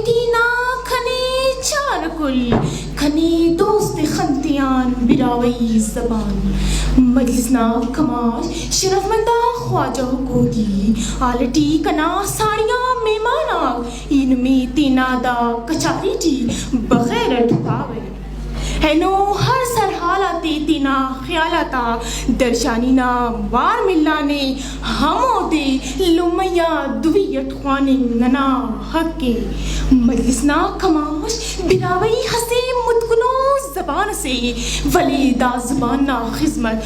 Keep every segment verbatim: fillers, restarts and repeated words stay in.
ٹی نا کنے چار کل، کنے دوست خن تیان براہوئی زبان۔ مجلس نا کماش شرفمند آ خواجہ گودی، حال ٹی کنا ساڑی آ مہمان آک، ای نمے تینا دا کچاری ٹی بخیر اٹ پاوہ۔ اینو ہر سرحال آتے تینا خیال آتا درشانی نا وار ملانے، ہمودے لمئی آ دوی اٹ خواننگ ننا حق ءِ۔ مجلس نا کماش براہوئی اسہ متکنو زبان اسے، ولے دا زبان نا خذمت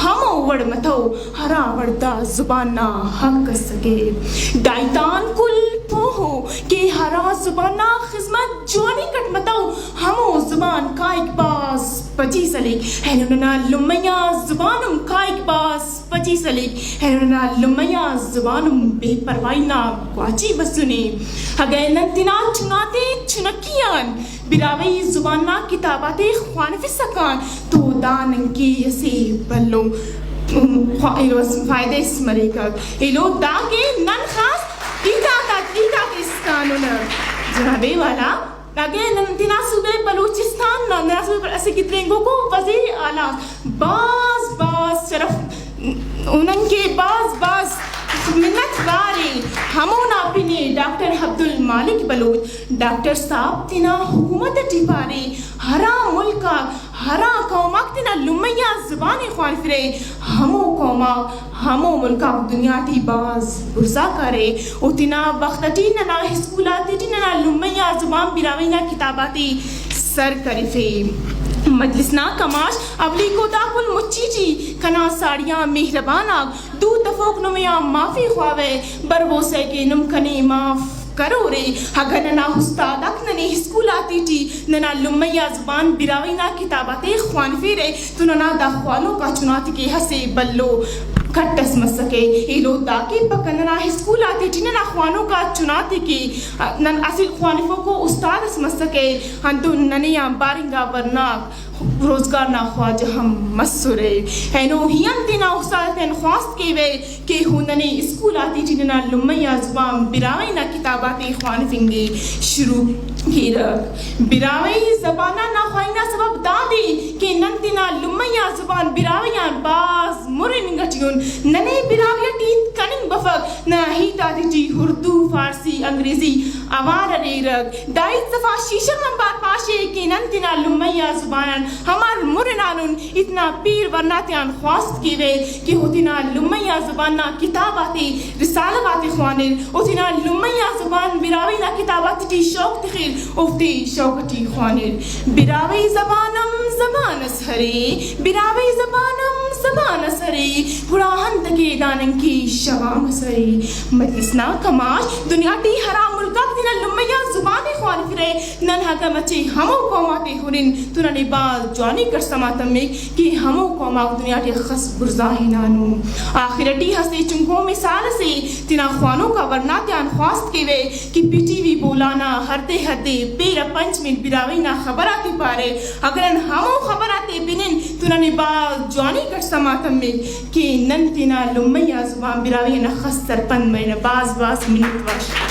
ہمو وڑ متو ہرا وڑ دا زبان نا حق اسکہ۔ دایتان کل پوہ ءُ کہ ہرا زبان نا خذمت جوانی کٹ متو، ہمو زبان کائک باز پچی سلیک۔ اینو ننا لمئی آ زبان ہم کائک باز پچی سلیک۔ اینو ننا لمئی آ زبان ہم بے پرواہی نا گواچی بسنے۔ اگہ نن تینا چناتے چنکی آن براہوئی زبان نا کتاب آتے خوانفسکان تو دا ننکہ اسہ بھلو، ام، خوا-، ایلو اس فائدہ اس مریکک۔ ایلو دا کہ نن خاص ہیت آتا، ہیت آتے اسکانن۔ جناب والا، اگہ نن تینا صوبہ بلوچستان نا، ننا صوبہ بل-، اسہ گدرینگوکو وزیر اعلیٰ بھاز بھاز شرف، ننکہ بھاز بھاز منت وار ءِ۔ ہمونا پن ءِ ڈاکٹر عبدالمالک بلوچ، ڈاکٹر صاحب تینا حکومت ٹی پارے، ہرا ملک آک، ہرا قوم آک تینا لمئی آ زبان ءِ خوانفرہ، ہمو قوم آک، ہمو ملک آک دنیا ٹی بھاز بڑزا کارے۔ او تینا وخت ٹی ننا اسکول آتے ٹی ننا لمئی آ زبان براہوئی نا کتاب آتے سر کرفے۔ مجلس نا کماش اولیکو دا کل مچی ٹی کنا ساڑی آ مہربان آک، دو تفوک نمے آ معافی خواوہ، بروسہ کہ نم کنے معاف کرورے۔ اگہ ننا استاد آک ننے اسکول آتے ٹی ننا لمئی آ زبان براہوئی نا کتاب آتے خوانفیرہ تو ننا دا خوانوک آ چناتے کہ اسہ بھلو کٹ اس مسکہ۔ ایلو دا کہ پکہ ننا اسکول آتے ٹی ننا خوانوک آ چناتے کہ نن اسہ خوانفوکو استاد اس مسکہ، ہندن ننے آن بارنگا ورناک روزگار نا خواجہ ہم مسرہ۔ اینو ای ہم تینا استاد آتیان خواست کیوہ کہ او ننے اسکول آتے ٹی ننا لمئی آ زبان براہوئی نا کتاب آتے خوانفنگ ءِ شروع کیرہ۔ براہوئی زبان نا ناخواہی نا سبب دادے کہ نن تینا لمئی آ زبان براہوئی آن بھاز مُر ہننگ ٹی اُن۔ ننے براہوئی ٹی ہیت کننگ بفک، ننا ہیت آتے ٹی اردو، فارسی، انگریزی اوار ہریرہ۔ دا ہیت صفا شیشہ آنبار پاش ءِ کہ نن تینا لمئی آ زبان آن امر مُر ہنانن۔ اتنا پیر ورنا تیان خواست کیوہ کہ او تینا لمئی آ زبان نا کتاب آتے، رسالہ غاتے خوانر، او تینا لمئی آ زبان براہوئی نا کتاب آتے ٹی شوق تخر، اوفتے شوق ٹی خوانر۔ براہوئی زبان ہم زبان اس ارے، براہوئی زبان ہم زبان اس ارے، گڑا انت کہ داننگ کہ شغام اس ارے۔ مجلس نا کماش، دنیا ٹی ہرا ملک آک تینا لمئی آ زبان ءِ خوانفرہ، نن اگہ مچے ہمو قوم آتے ہُرن تو ننے بھاز جوانی کرسا ماتمک کہ ہمو قوم آک دنیا ٹی اخس بڑزا ہنانو۔ آخر ٹی اسہ چنکو مثال اسے تینا خوانوک آ ورنا تیان خواست کیوہ کہ پی ٹی وی بولانا ہردے ہردے پیرہ پنچ منٹ براہوئی نا خبر آتے پارے۔ اگہ نن ہمو خبر آتے بنن تو ننے بھاز جوانی کرسا ماتمک کہ نن تینا لمئی آ زبان براہوئی آن اخس سرپند مرینہ۔ بھاز بھاز منت وار۔